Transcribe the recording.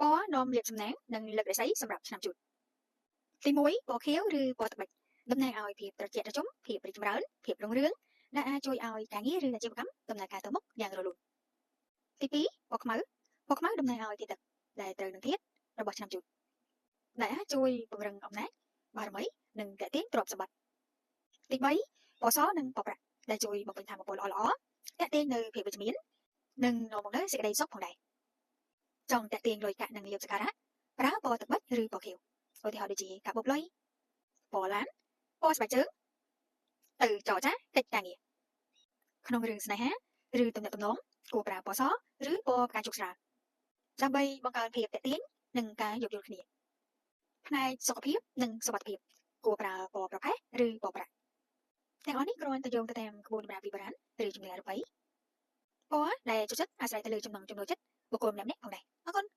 ពណ៌នាំលាភសំណាងនិងលើករស័យសម្រាប់ឆ្នាំជូតទី1ពណ៌ខៀវឬពណ៌ទឹកបិចតំណាងឲ្យភាពត្រជាក់ត្រជុំភាពរីកចម្រើនភាពរុងរឿងដែលអាចជួយឲ្យការងារឬអាជីវកម្មដំណើរការទៅមុខយ៉ាងរលូនទី2ពណ៌ខ្មៅពណ៌ខ្មៅតំណាងឲ្យធាតុទឹកដែលត្រូវនឹងធាតុរបស់ឆ្នាំជូតដែលអាចជួយពង្រឹងអំណាចបារមីនិងទាក់ទាញទ្រព្យសម្បត្តិទី3ពណ៌សនិងពណ៌ប្រាក់ដែលជួយបំពេញថាមពលល្អៗទាក់ទាញនៅភាពវិជ្ជមាននិងនាំមកនូវសេចក្តីសុខផងដែរចង់ទាក់ទាញលុយកាក់និងលាភសក្ការៈប្រើពណ៌ទឹកបិចឬពណ៌ខៀវឧទាហរណ៍ដូចជាកាបូបលុយពណ៌ឡានពណ៌ស្បែកជើងទៅចរចាកិច្ចការងារក្នុងរឿងស្នេហាឬទំនាក់ទំនងគួរប្រើពណ៌សឬពណ៌ផ្កាឈូកស្រាលដើម្បីបង្កើនភាពទាក់ទាញនិងការយោគយល់គ្នាផ្នែកសុខភាពនិងសុវត្ថិភាពគួរប្រើពណ៌ប្រផេះឬពណ៌ប្រាក់ទាំងអស់នេះគ្រាន់តែយោងទៅតាមក្បួនតម្រាពីបុរាណឬជំនឿអរូបីពណ៌ដែលចូលចិត្តអាស្រ័យទៅលើចំណង់ចំណូលចិត្តបុគ្គលម្នាក់ៗផងដែរអរគុណ។